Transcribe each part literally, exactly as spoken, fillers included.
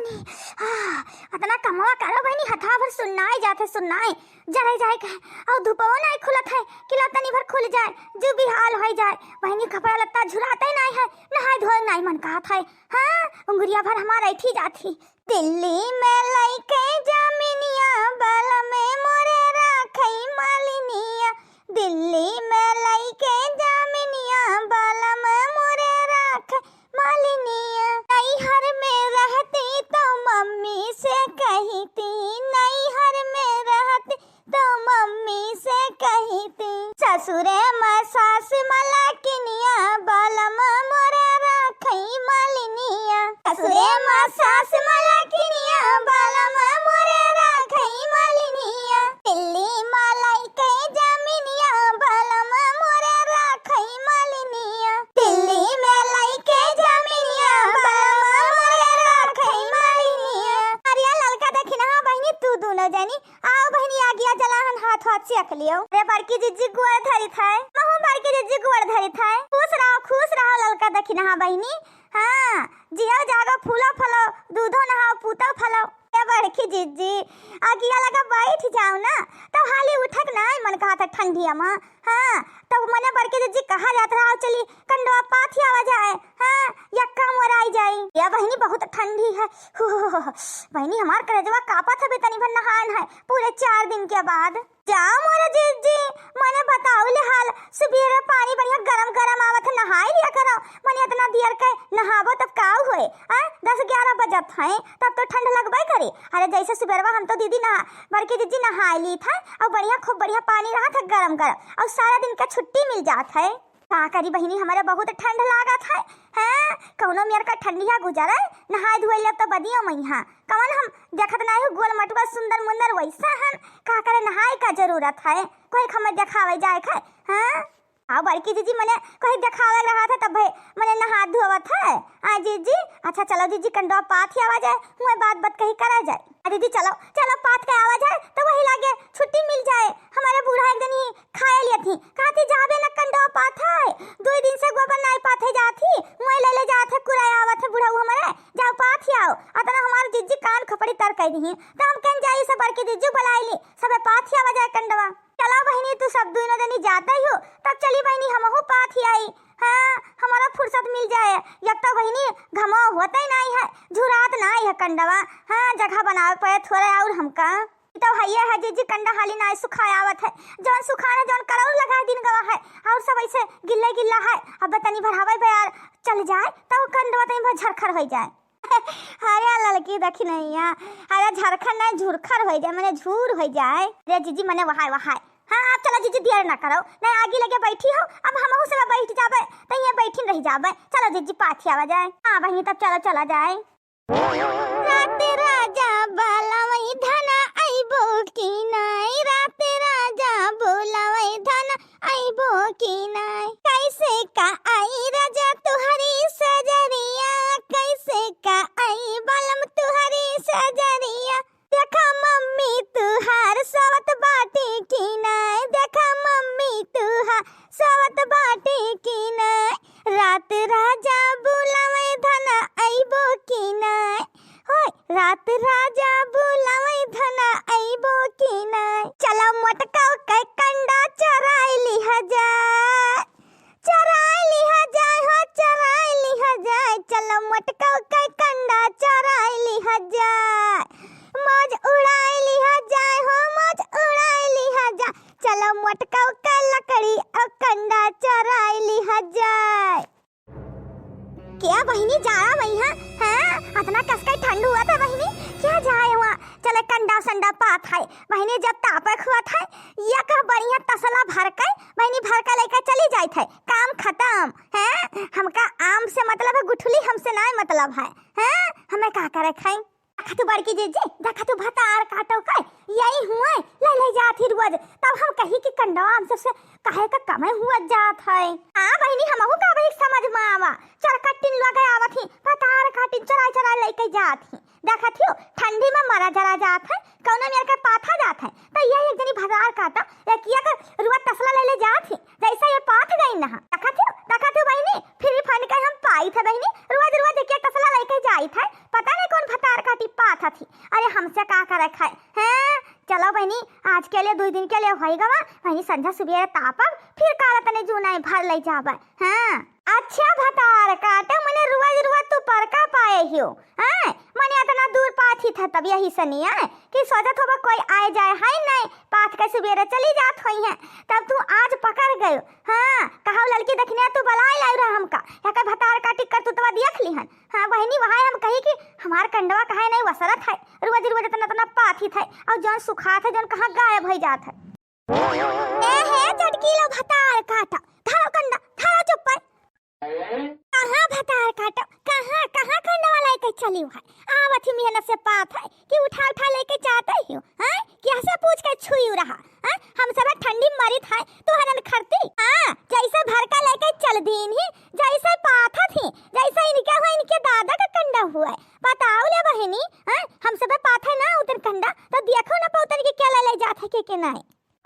आह, अतना कमवा करो बहिनी, हथवा भर सुन्नाई जात है, सुन्नाई जरे जाए के है। और धूपवा नाई खुलत है कि ला तनी भर खुल जाए, जो बिहाल होई जाए। बहिनी, कपड़ा लत्ता झुराते नाई है, नहाए धोए नाई मन कहत है। हाँ, उंगरिया भर हमार ऐठी जात ही। दिल्ली में लइके जामिनिया, बलम मोरे राखई मालिनिया। दिल्ली में लइके जामिनिया, बलम मोरे राखई मालिनिया। नैहर में रहती तो मम्मी से कहती, नैहर में रहती तो मम्मी से कहती, ससुरे में सास मलकिनिया, बलम मोरे राखई मालिनिया। ससुरे में सास मलकिनिया, बलम मोरे राखई मालिनिया। दिल्ली में लइके जामिनिया, बलम मोरे राखई मालिनिया। दिल्ली में लइके जामिनिया, बलम मोरे राखई मालिनिया। अरे ललका दखिनहा बहिनी, तू दुनो जनी आओ बहिनी, आगिया जलाहन, हाथ हाथ सेक लियो। अरे बड़की जिज्जी गोड़ धरित है, महू बड़की जिज्जी गोड़ धरित है। खुश रहो, खुश रहो ललका दखिनहा बहिनी। हाँ, जियो जागो, फूलो फलो, दूधो नहाओ, पूतो फलो। ए बड़की जिज्जी, आगिया लगा बैठ जाओ ना, तब हाली उठक ना मन कहत है ठंडिया मा। हाँ, तब मने बड़की जिज्जी कहा जात रहा, चली कंडवा पाथी आवा जाए। हाँ, यक्का मोराई जाई। या बहिनी बहुत ठंडी है। हो, हो, हो, हो। बहिनी हमार करेजवा कापत हवे, तनी भर नहान है पूरे चार दिन के बाद। जा मोरा जिज्जी, मने बताऊ ले हाल, सुबेरे पानी बढ़िया गरम गरम आवत है, नहाई लिया करो। मने इतना दियर के नहाबो तब का होए? आ, दस ग्यारह बजत है, तब तो ठंड लगबे करे। अरे जैसे सुबेरवा हम तो दीदी नहा, बड़की जिज्जी नहाई ली था और बढ़िया, खूब बढ़िया पानी रहा था गरम गरम और सारा दिन का छुट्टी मिल जात है। का करी बहिनी, हमारे बहुत ठंड लागत है। हैं, कौनो मेर का ठंडिया गुजरे, नहाए धोए लेब तो बदियो मइहा। कवन हम देखत नाई हो, गोल मटुआ सुंदर मुंदर वैसा हन, का करे नहाए का जरूरत है, कोई हमें देखावे जाए खाए। हैं, आओ बड़की जिज्जी, मने कोई देखावे रहा था तब भाई मने नहा धोवत है। आ जिज्जी, अच्छा चलो जिज्जी, कंडवा पाथी आवा जाए, हुए बात बात कही करा जाए। आ दीदी चलो, चलो पाथ के आवा जाए, तो वही लागे छुट्टी मिल जाए। हमारे बूढ़ा एक दिन ही खाए लिया थी, कहती जाबे न कंडवा पाथे, दुई दिन से गोबर नाई पाथे जात ही, वही ले ले जात है, कुराए आवत है बुढ़ऊ हमारे, जाओ पाथ ही आओ, अतना हमार जिज्जी कान खोपड़ी तर कह दी। तो हम कहन जाई, सब बड़की जिज्जी बुलाई ली, सबे पाथ ही आवा जाए कंडवा। चलो बहिनी, तू सब दुनो जनी जाते ही हो, तब चली बहिनी हमहू पाथ ही आई। हाँ, हमारा फुर्सत मिल जाए। एक तो बहिनी घमवा होते ही नाई है, झुरात नाई है कंडवा। हाँ, जगह बनावे पड़े थोड़ा और हमका। ई तो हइये है जिज्जी, कंडा हाली नाई सुखाए आवत है, जौन सुखान है, जौन करौर लगा है दिन गवा है, और सब ऐसे गिल्ले गिल्ला है। अब तनी भर हवाई बयार चल जाए तो कंडवा तनी भर झरखर हो जाए। अरे ललकी दखिनैया, अरे झरखर नहीं, झुरखर हो जाए, मने झूर हो जाए। अरे जिज्जी, मने वहाय, वहाय। हाँ, आप चलो जिज्जी, देर ना करो, नहीं आगी लगे बैठी हो, अब हमहू सब बैठ जाबे, तो ये बैठिन रह जाबे। चलो जिज्जी, पाथी आवा जाए। हाँ बहिनी, तब चलो, चला जाए। रात राजा बाला वही धना अइबो की नाई, रात राजा बोला वही धना अइबो की नाई। कैसे का आई राजा तुहरी सजरिया, कैसे का आई बलम तुहरी सजरिया। देखा मम्मी तुहार सोवत बाटी की नाई, देखा मम्मी तुहार सोवत बाटी की नाई। रात राजा बुलावे धना अइबो की नाई, होय, रात राजा बुलावे धना अइबो की नाई। चलो मोटका के कंडा चराई लिहा जाए, चराई लिहा जाए हो, चराई लिहा जाए। चलो मोटका के कंडा चराई लिहा जाए, मौज उड़ाई लिहा जाए हो, मौज उड़ाई लिहा जाए। चलो मोटका के लकड़ी और कंडा चराई लिहा जाए। क्या बहिनी जाया वही है? हैं? अतना कसके ठंड हुआ था बहिनी, क्या जाए हुआ? चले कंडा संडा पात है बहिनी, जब तापक हुआ था, ये कह बढ़िया तसला भर के बहिनी, भर के लेके चली जाए थे, काम खत्म। हैं? हमका आम से मतलब है, गुठली हमसे ना मतलब है। हैं? हमें का करे खाई? देखा तू बड़की जिज्जी, देखा तू भतार काटो के, यही हुए, ले ले जात ही रोज। तब हम कही कि कंडवा हमसे से काहे का कमे हुआ जात है। हाँ बहिनी, हमहू का बहिनी समझ में आवा, चरकट्टिन लगे आवत ही, भतार काटिन चराई चराई लेके जात ही। देखत हियो, ठंडी में मरा जरा जात है, कौनो मेर के पाथा जात है। तो ये एक जनी भतार काटा, एक एक रुआ तसला ले ले जात ही, जैसे ये पाथ गई ना। देखत हियो, देखत हियो बहिनी, फ्री फंड के हम पाई थे बहिनी, रोज रोज एक एक तसला लेके जाई थे, पता नहीं कौन भतार काटी थी। अरे हमसे का करे खाए हैं? चलो बहिनी, आज के लिए, दुइ दिन के लिए होई गवा बहिनी, संझा सुबेरे तापब, फिर काला तने जूना भर लइ जाबे। हाँ। अच्छा भतार काटे, मने रोज रोज तू परका पाए हियो, हैं? मने अतना दूर पाथी था तब यही सनी है कि सोचत होबा कोई आए जाए है नहीं, पाथ के सुबेरे चली जात होइहैं, तब तू आज पकड़ गयो। हाँ, कहाउ ललकी दखिनिया तू बलाए लायु रहा हमका, या कई भतार काटी करतुतवा देख लिहन। हाँ बहिनी, वहाँ हम कही कि हमार कंडवा काहे नहीं वसरत है, रोज रोज इतना इतना पाथी थे, और जौन सुखात है, जौन कहाँ गायब होइ जात है। ए हे चटकीलो भतार काटा, धरो कंडा, धरो चुप्पे। कहाँ भतार काटा, कहाँ, कहाँ कंडवा लेके चली है? आवत ही मेहनत से पाथै कि उठा उठा लेके जाते ही हो, हैं? कि हसे पूछ के छुई रहा, हैं? हम सब ठंडी मरित है, तू हनन खरती। हाँ, जैसे भरका लेके चल दीन ही, जैसे पाथा थी, जैसे इनके हुआ, इनके दादा का कंडा हुआ है। बताओ ले बहिनी, हैं? हम सब पाथा ना उतन कंडा, तो देखो ना पौतन के क्या ले ले जात है, के, के नहीं।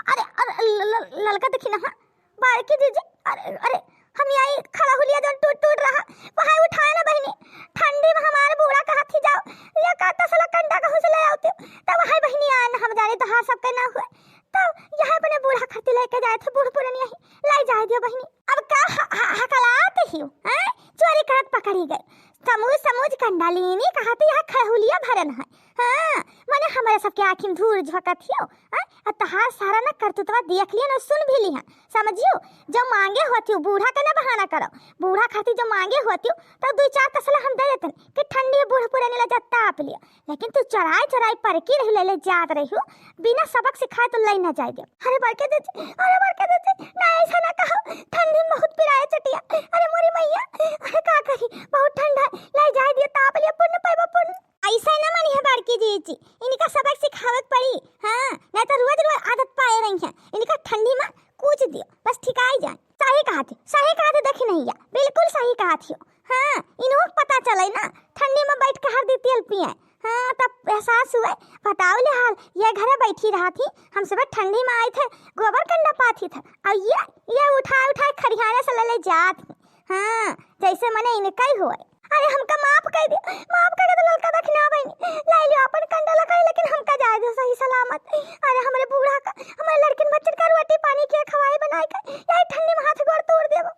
अरे, अरे, ल-, ल-, ललका देखी ना, हाँ? बड़की जीजी, अरे, अरे, हम यही खड़हुलिया जौन टूट, टूट रहा, वहाँ उठाए ना बहिनी। ठंडी में हमारे बूढ़ा कहा थी जाओ, ये का तसला कंडा कहूँ से ले आओ तू। तब हाय बहिनी आए ना, हम जाने तो हाँ सबके ना हुए। तब यहाँ अपने बूढ़ा खातिर लेके जाए थे, बूढ़ पुरनिया ही, ले जाए दियो बहिनी। अब का ह-, ह-, हकलात ही हो, हैं? चोरी करत पकड़ी गए। समूज, समूज कंडा लीनी कहा थी यहाँ खड़हुलिया भरन है। हाँ, मने हमारे सबके आँखी में धूर झोंकत हियो, हैं? आ तहार सारा ना करतुतवा देख लिहन और सुन भी लिहन, समझियो? जो मांगे होती हो, बूढ़ा के ना बहाना करो, बूढ़ा खातिर जो मांगे होती हो, तो दुइ चार तसला हम दे देतन कि ठंडी में बूढ़ पुरानी ला जा ताप लियो, लेकिन तू चोराई चोराई परकी रही, ले, ले जात रही हो, बिना सबक सिखाए तो ले ना जाए दे। अरे बड़के दीदी, अरे बड़के दीदी, ना ऐसा ना कहो, ठंडी में बहुत पिराए चटिया, अरे मोरी मैया, अरे का करी, बहुत ठंडा है, ले जाए दियो, ताप लियो, पुण्य पैबो पुण्य। ऐसे ना मनी है बड़की जीजी, इनका सबक सिखावे के पड़ी। हाँ, नहीं तो रोज रोज आदत पाए रही है। इनका ठंडी में कूच दियो, बस ठिकाई जाए। सही कहा थी, सही कहा थी, देखी नहीं या, बिल्कुल सही कहा थी। हाँ, इन्हों के पता चले ना, ठंडी में बैठ के हरदी तेल पिए। हाँ, तब एहसास हुए, बताओ ले हाल, ये घरे बैठी रहा थी, हम सब ठंडी में आए थे, गोबर कंडा पाथी था, और ये, ये उठाए उठाए खरिहाने से ले ले जात ही। हाँ, जैसे मने इनका ही हुए। अरे हमका माफ कर दे, माफ कर दे ललका दखिना बहिनी, ले लियो अपन कंडा लगाई, लेकिन हमका जाए दे सही सलामत। अरे हमरे बूढ़ा का, हमरे लड़किन बच्चन का रोटी पानी के खवाए बनाए के, यही ठंडी में हाथ गोड़ तोड़ देबो।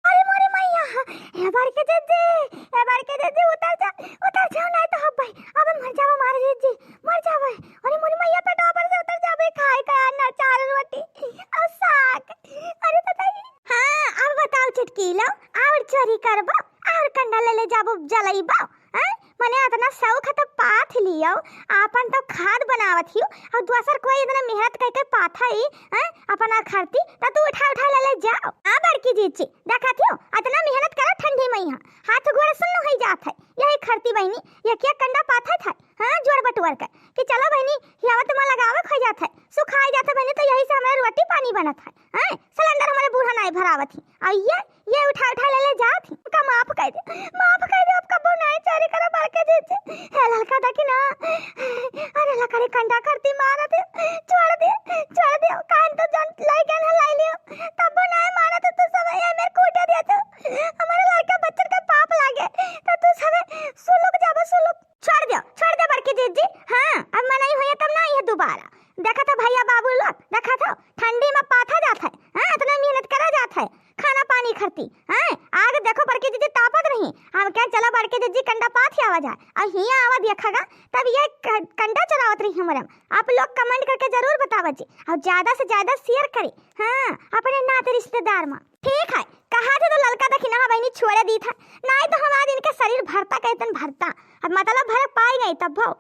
अरे मोरे मैया, ए बड़के दीदी, ए बड़के दीदी, उतर जा, उतर जाओ, नहीं तो हब्बे, अबे मर जाबो मारे दीदी, मर जाबे। अरे मोरे मैया, पेटवा पर से उतर जाबे, खाए का ना चार रोटी और साग। अरे दादा, हाँ, अब बताओ चटकीलो, और चोरी करबो, और कंडा ले ले जाबो, जलइबो, हैं? मने अतना शौक है तो पाथ लियो, आपन तो खाद बनावत हियो, और दूसर कोई इतना मेहनत करके पाथा ही, हैं? अपना खरती, तो तू उठा उठा ले ले जाओ। हाँ बड़की जीजी, देखत हियो, अतना मेहनत करो ठंडी में यहाँ, हाथ गोड़ सुन्न हो जात है, यही खरती बहिनी, ये क्या कंडा पाथा था, हाँ, जोड़ बटोर कर, कि चलो बहिनी, हियावत में लगावे खो जात है, सुखाई जात है बहिनी, तो यही से हमारे रोटी पानी बनत है, हैं? सिलेंडर हमारे बूढ़ा नहीं भरावत ही। और ये, ये उठा उठा ले ले जात ही। का माफ कर दे, माफ कर दे, अब कबो नहीं चोरी करो बड़के दीदी। हे ललका दखिना, अरे लकड़ी कंडा करती मारत है, छोड़ दे, छोड़ दे, कान तो जौन लाई गन है लाई लियो, तब नहीं मानत तू सब, ये मेरे कूटे दे तू, हमारे लड़का बच्चन का पाप लागे, तो तू सब सुलुक जाबो सुलुक। छोड़ दो, छोड़ दो बड़की जीजी। हाँ, अब मनई होइहैं तब ना आइहैं दोबारा। देखत हो भैया बाबू लोग, देखत हो ठंडी में पाथा जात है, हाँ, इतना मेहनत करा जात है, खाना पानी खरती, हाँ, आग देखो बड़की जीजी तापत रही, हम कहे चलो बड़की जीजी कंडा पाथ आवा जाए, और हियाँ आवा देखा गा, तब ये क-, कंडा चलावत रही हमरे में। आप लोग comment करके जरूर बतावा जी, और ज्यादा से ज्यादा share करी, हाँ, अपने नाते रिश्तेदार में। ठीक है, कहा थे तो ललका दखिना बहिनी छोड़े दी था, नहीं तो हम आज इनके शरीर भरता कहतन भरता, अब मतलब भरे पाई नहीं तब भो।